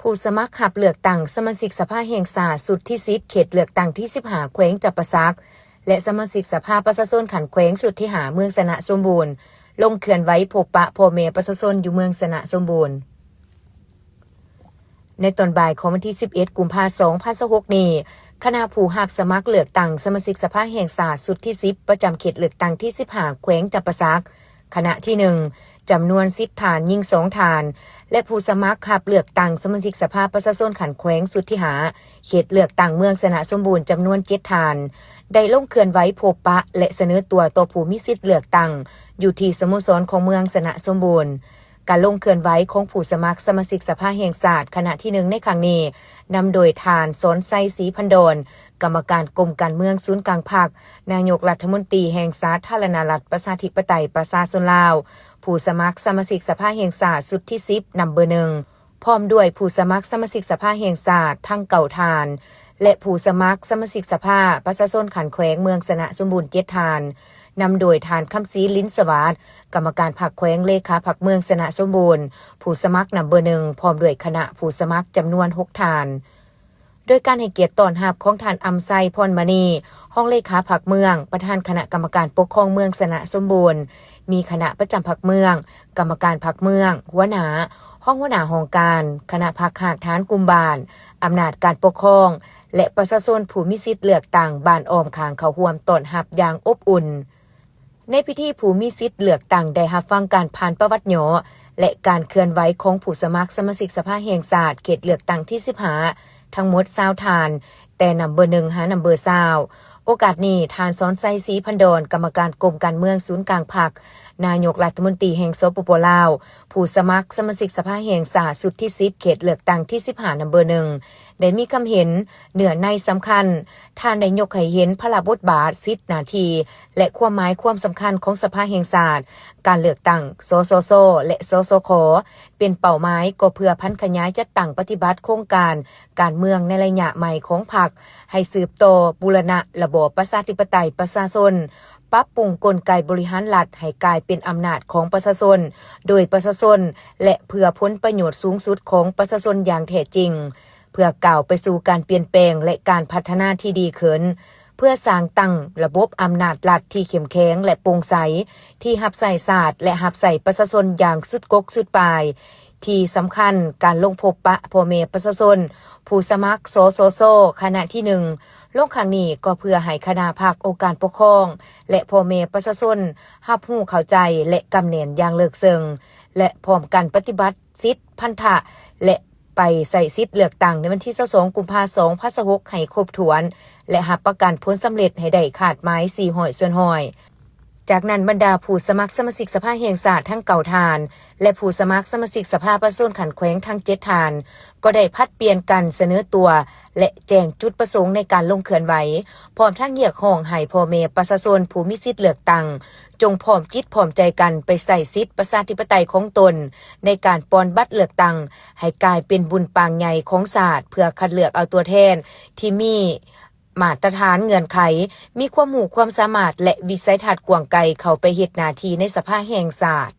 ຜູ້ສະໝັກຮັບເລືອກຕັ້ງສະມາຊິກສະພາແຫ່ງຊາດຊຸດທີສິບ ເຂດເລືອກຕັ້ງທີສິບຫ້າ ແຂວງຈຳປາສັກ ແລະ ສະມາຊິກສະພາປະຊາຊົນຂັ້ນແຂວງຊຸດທີຫ້າ ເມືອງຊະນະສົມບູນ ລົງເຄື່ອນໄຫວພົບປະພໍ່ແມ່ປະຊາຊົນຢູ່ເມືອງຊະນະສົມບູນ. ໃນຕອນບ່າຍຂອງວັນທີສິບເອັດ ກຸມພາ ສອງພັນຊາວຫົກນີ້, ຄະນະຜູ້ຮັບສະໝັກເລືອກຕັ້ງສະມາຊິກສະພາແຫ່ງຊາດຊຸດທີສິບ ປະຈຳເຂດເລືອກຕັ້ງທີສິບຫ້າ ແຂວງຈຳປາສັກ ຄະນະທີໜຶ່ງ ຈຳນວນສິບທ່ານ, ຍິງສອງທ່ານ ແລະ ຜູ້ສະໝັກຮັບເລືອກຕັ້ງສະມາຊິກສະພາປະຊາຊົນຂັ້ນແຂວງຊຸດທີຫ້າ ເຂດເລືອກຕັ້ງເມືອງຊະນະສົມບູນ ຈຳນວນເຈັດທ່ານ ໄດ້ລົງເຄື່ອນໄຫວພົບປະ ແລະ ສະເໜີຕົວຕໍ່ຜູ້ມີສິດເລືອກຕັ້ງ ຢູ່ທີ່ສະໂມສອນຂອງເມືອງຊະນະສົມບູນ. ການລົງເຄື່ອນໄຫວຂອງຜູ້ສະໝັກສະມາຊິກສະພາແຫ່ງຊາດ ຄະນະທີໜຶ່ງໃນຄັ້ງນີ້ ນຳໂດຍທ່ານ ສອນໄຊ ສີພັນດອນ ກຳມະການກົມການເມືອງສູນກາງພັກ, ນາຍົກລັດຖະມົນຕີແຫ່ງສາທາລະນະລັດປະຊາທິປະໄຕປະຊາຊົນລາວ, ຜູ້ສະໝັກສະມາຊິກສະພາແຫ່ງຊາດຊຸດທີສິບ ນຳເບີໜຶ່ງ ພ້ອມດ້ວຍຜູ້ສະໝັກສະມາຊິກສະພາແຫ່ງຊາດທັງເກົ້າທ່ານ ແລະ ຜູ້ສະໝັກສະມາຊິກສະພາປະຊາຊົນຂັ້ນແຂວງເມືອງຊະນະສົມບູນເຈັດທ່ານ, ນຳໂດຍທ່ານ ຄຳສີ ລິນສະຫວາດ ກຳມະການພັກແຂວງ ເລຂາພັກເມືອງຊະນະສົມບູນ, ຜູ້ສະໝັກນຳເບີໜຶ່ງ ພ້ອມດ້ວຍຄະນະຜູ້ສະໝັກຈຳນວນຫົກທ່ານ. ໂດຍການໃຫ້ກຽດຕ້ອນຮັບຂອງທ່ານ ອຳໄຊ ພອນມະນີ ຮອງເລຂາພັກເມືອງ, ປະທານຄະນະກຳມະການປົກຄອງເມືອງຊະນະສົມບູນ, ມີຄະນະປະຈຳພັກເມືອງ, ກຳມະການພັກເມືອງ, ຫົວໜ້າ, ຮອງຫົວໜ້າຫ້ອງການ, ຄະນະພັກຮາກຖານກຸ່ມບ້ານ, ອຳນາດການປົກຄອງ ແລະ ປະຊາຊົນຜູ້ມີສິດເລືອກຕັ້ງບ້ານອ້ອມຂ້າງເຂົ້າຮ່ວມຕ້ອນຮັບຢ່າງອົບອຸ່ນ. ໃນພິທີ, ຜູ້ມີສິດເລືອກຕັ້ງໄດ້ຮັບຟັງການຜ່ານປະຫວັດຫຍໍ້ ແລະ ການເຄື່ອນໄຫວຂອງຜູ້ສະໝັກສະມາຊິກສະພາແຫ່ງຊາດເຂດເລືອກຕັ້ງທີສິບຫ້າ ທັງໝົດຊາວທ່ານ, ແຕ່ນຳເບີໜຶ່ງຫານຳເບີຊາວ. ໂອກາດນີ້, ທ່ານ ສອນໄຊ ສີພັນດອນ ກຳມະການກົມການເມືອງສູນກາງພັກ, ນາຍົກລັດຖະມົນຕີແຫ່ງ ສປປ ລາວ, ຜູ້ສະໝັກສະມາຊິກສະພາແຫ່ງຊາດຊຸດທີສິບ ເຂດເລືອກຕັ້ງທີສິບຫ້າ ນຳເບີໜຶ່ງ ໄດ້ມີຄຳເຫັນເນື້ອໃນສຳຄັນ. ທ່ານໄດ້ຍົກໃຫ້ເຫັນພາລະບົດບາດ, ສິດ, ໜ້າທີ່ ແລະ ຄວາມໝາຍຄວາມສຳຄັນຂອງສະພາແຫ່ງຊາດ, ການເລືອກຕັ້ງ ສສຊ ແລະ ສສຂ ເປັນເປົ້າໝາຍກໍເພື່ອຜັນຂະຫຍາຍຈັດຕັ້ງປະຕິບັດໂຄງການການເມືອງໃນໄລຍະໃໝ່ຂອງພັກ, ໃຫ້ສືບຕໍ່ບູລະນະລະບອບປະຊາທິປະໄຕປະຊາຊົນ, ປັບປຸງກົນໄກບໍລິຫານລັດໃຫ້ກາຍເປັນອຳນາດຂອງປະຊາຊົນ, ໂດຍປະຊາຊົນ ແລະ ເພື່ອຜົນປະໂຫຍດສູງສຸດຂອງປະຊາຊົນຢ່າງແທ້ຈິງ. ເພື່ອກ້າວໄປສູ່ການປ່ຽນແປງ ແລະ ການພັດທະນາທີ່ດີຂຶ້ນ, ເພື່ອສ້າງຕັ້ງລະບົບອຳນາດລັດທີ່ເຂັ້ມແຂງ ແລະ ໂປ່ງໃສ, ທີ່ຮັບໃຊ້ຊາດ ແລະ ຮັບໃຊ້ປະຊາຊົນຢ່າງສຸດກົກສຸດປາຍ. ທີ່ສຳຄັນ, ການລົງພົບປະພໍ່ແມ່ປະຊາຊົນ ຜູ້ສະໝັກ ສສຊ ຄະນະທີໜຶ່ງ ລົງຄັ້ງນີ້ກໍເພື່ອໃຫ້ຄະນະພັກ, ອົງການປົກຄອງ ແລະ ພໍ່ແມ່ປະຊາຊົນ ຮັບຮູ້ເຂົ້າໃຈ ແລະ ກຳແໜ້ນຢ່າງເລິກເຊິ່ງ ແລະ ພ້ອມກັນປະຕິບັດ ສິດ, ພັນທະ ແລະ ໄປໃຊ້ສິດເລືອກຕັ້ງໃນວັນທີຊາວສອງ ກຸມພາ ສອງພັນຊາວຫົກ ໃຫ້ຄົບຖ້ວນ ແລະ ຮັບປະກັນຜົນສຳເລັດໃຫ້ໄດ້ຄາດໝາຍສີ່ຮ້ອຍສ່ວນຮ້ອຍ. ຈາກນັ້ນ, ບັນດາຜູ້ສະໝັກສະມາຊິກສະພາແຫ່ງຊາດທັງເກົ້າທ່ານ ແລະ ຜູ້ສະໝັກສະມາຊິກສະພາປະຊາຊົນຂັ້ນແຂວງທັງເຈັດທ່ານ ກໍໄດ້ຜັດປ່ຽນກັນສະເໜີຕົວ ແລະ ແຈ້ງຈຸດປະສົງໃນການລົງເຄື່ອນໄຫວ, ພ້ອມທັງຮຽກຮ້ອງໃຫ້ພໍ່ແມ່ປະຊາຊົນຜູ້ມີສິດເລືອກຕັ້ງ ຈົ່ງພ້ອມຈິດພ້ອມໃຈກັນໄປໃຊ້ສິດປະຊາທິປະໄຕຂອງຕົນ ໃນການປ່ອນບັດເລືອກຕັ້ງໃຫ້ກາຍເປັນບຸນປາງໃຫຍ່ຂອງຊາດ ເພື່ອຄັດເລືອກເອົາຕົວແທນທີ່ມີມາດຕະຖານເງື່ອນໄຂ, ມີຄວາມຮູ້ຄວາມສາມາດ ແລະ ວິໄສທັດກວ້າງໄກເຂົ້າໄປເຮັດໜ້າທີ່ໃນສະພາແຫ່ງຊາດ.